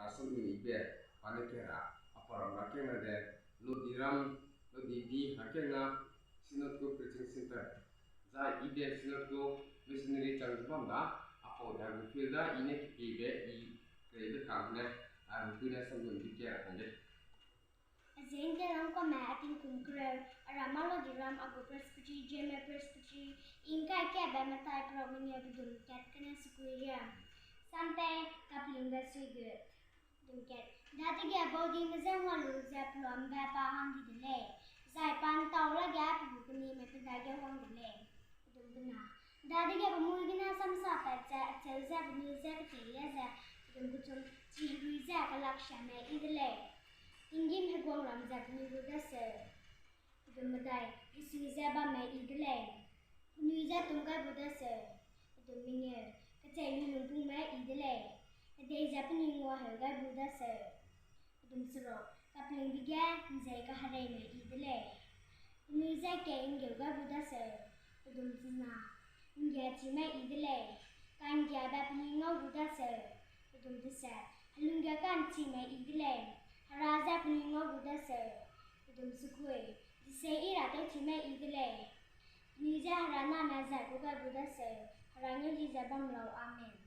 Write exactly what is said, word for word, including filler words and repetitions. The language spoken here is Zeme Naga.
Samdun ibe pa ne ke ra, a pa ram ra kena de, Lodiram, Lodi di ha kena, Synod gu preaching center. Zai ibe Synod gu missionary chang ze bam da, a pau da gu field da, i ne kekiebe, i keibe kang ne, a gu ne samdun di ke ra hang de. Azing te ram kame a tingkum kereu, a ram a Lodiram a gu Presbytery, German Presbytery, ingkai kebe metai pro mengeu bedum kat kene sukui ria. Sampe kapelingbe sui gut. Dum kat. Dadege baudime je ngua lu ze peluambe pa hang di de lei. Zai pa ntau lage pe gu kenime pe dage wang de lei. Dum kena. Dadege pe mui gene samsa pat ze acheu ze penui je keteilia ze, dum kechum chi herui ze kelaksiame yi de lei. Tinggîm heguangram ze penui gu daseu. Dum medai. Pesui ze bamme yi de lei. Penui je tum gai bu daseu. Dum mengeu. Kecheiluilungpungme yi de lei. Kedei ze penui nguaheu gai bu daseu. Dum seruk. Kapelingbe ge nzei kahereime yi de lei. Penui je kei nggeu gai bu daseu. Dum sena. Nggiachime yi de lei. Kanggiabe penui ngau gu daseu. Dum deset. Helungge ka'nchime yi de lei. Hera je penui ngau gu daseu. Dum sekui. Desei yi ra tewchime yi de lei. Penui je Hera name zai ku gai bu daseu. Hera ngeu di ze bam lau. Amen.